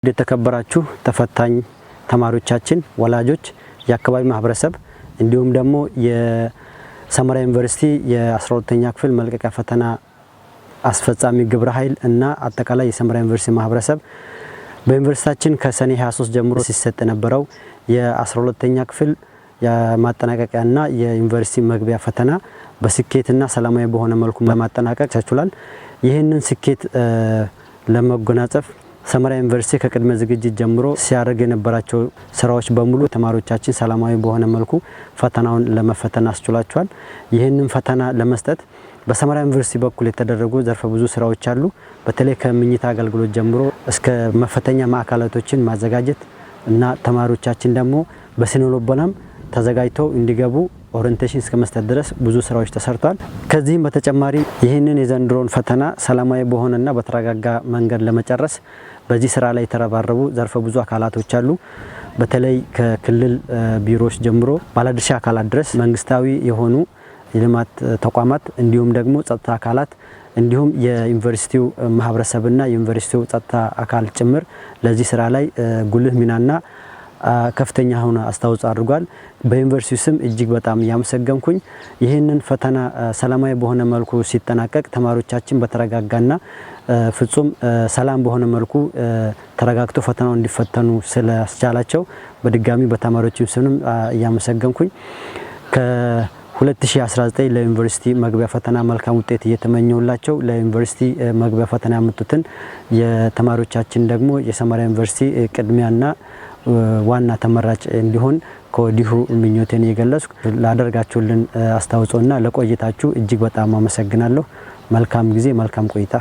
የተከበራችሁ ተፈታኝ ተማሪዎቻችን፣ ወላጆች፣ የአካባቢ ማህበረሰብ እንዲሁም ደግሞ የሰመራ ዩኒቨርሲቲ የ12ኛ ክፍል መልቀቂያ ፈተና አስፈጻሚ ግብረ ኃይል እና አጠቃላይ የሰመራ ዩኒቨርሲቲ ማህበረሰብ፣ በዩኒቨርሲቲያችን ከሰኔ 23 ጀምሮ ሲሰጥ የነበረው የ12ኛ ክፍል የማጠናቀቂያና የዩኒቨርሲቲ መግቢያ ፈተና በስኬትና ሰላማዊ በሆነ መልኩ ለማጠናቀቅ ተችሏል። ይህንን ስኬት ለመጎናጸፍ ሰመራ ዩኒቨርሲቲ ከቅድመ ዝግጅት ጀምሮ ሲያደርግ የነበራቸው ስራዎች በሙሉ ተማሪዎቻችን ሰላማዊ በሆነ መልኩ ፈተናውን ለመፈተን አስችሏቸዋል። ይህንን ፈተና ለመስጠት በሰመራ ዩኒቨርሲቲ በኩል የተደረጉ ዘርፈ ብዙ ስራዎች አሉ። በተለይ ከምኝታ አገልግሎት ጀምሮ እስከ መፈተኛ ማዕከላቶችን ማዘጋጀት እና ተማሪዎቻችን ደግሞ በስነ ልቦናም ተዘጋጅተው እንዲገቡ orientation እስከ መስጠት ድረስ ብዙ ስራዎች ተሰርቷል። ከዚህም በተጨማሪ ይህንን የዘንድሮን ፈተና ሰላማዊ በሆነና በተረጋጋ መንገድ ለመጨረስ በዚህ ስራ ላይ የተረባረቡ ዘርፈ ብዙ አካላቶች አሉ። በተለይ ከክልል ቢሮዎች ጀምሮ ባለድርሻ አካላት ድረስ፣ መንግስታዊ የሆኑ የልማት ተቋማት እንዲሁም ደግሞ ጸጥታ አካላት እንዲሁም የዩኒቨርሲቲው ማህበረሰብና የዩኒቨርሲቲው ጸጥታ አካል ጭምር ለዚህ ስራ ላይ ጉልህ ሚናና ከፍተኛ የሆነ አስተዋጽኦ አድርጓል። በዩኒቨርሲቲው ስም እጅግ በጣም እያመሰገንኩኝ፣ ይህንን ፈተና ሰላማዊ በሆነ መልኩ ሲጠናቀቅ ተማሪዎቻችን በተረጋጋና ፍጹም ሰላም በሆነ መልኩ ተረጋግቶ ፈተናው እንዲፈተኑ ስላስቻላቸው በድጋሚ በተማሪዎችም ስምም እያመሰገንኩኝ፣ ከ2019 ለዩኒቨርሲቲ መግቢያ ፈተና መልካም ውጤት እየተመኘሁላቸው፣ ለዩኒቨርሲቲ መግቢያ ፈተና ያመጡትን የተማሪዎቻችን ደግሞ የሰመራ ዩኒቨርሲቲ ቅድሚያና ዋና ተመራጭ እንዲሆን ከወዲሁ ምኞቴን እየገለጽኩ፣ ላደረጋችሁልን አስተዋጽኦና ለቆይታችሁ እጅግ በጣም አመሰግናለሁ። መልካም ጊዜ፣ መልካም ቆይታ።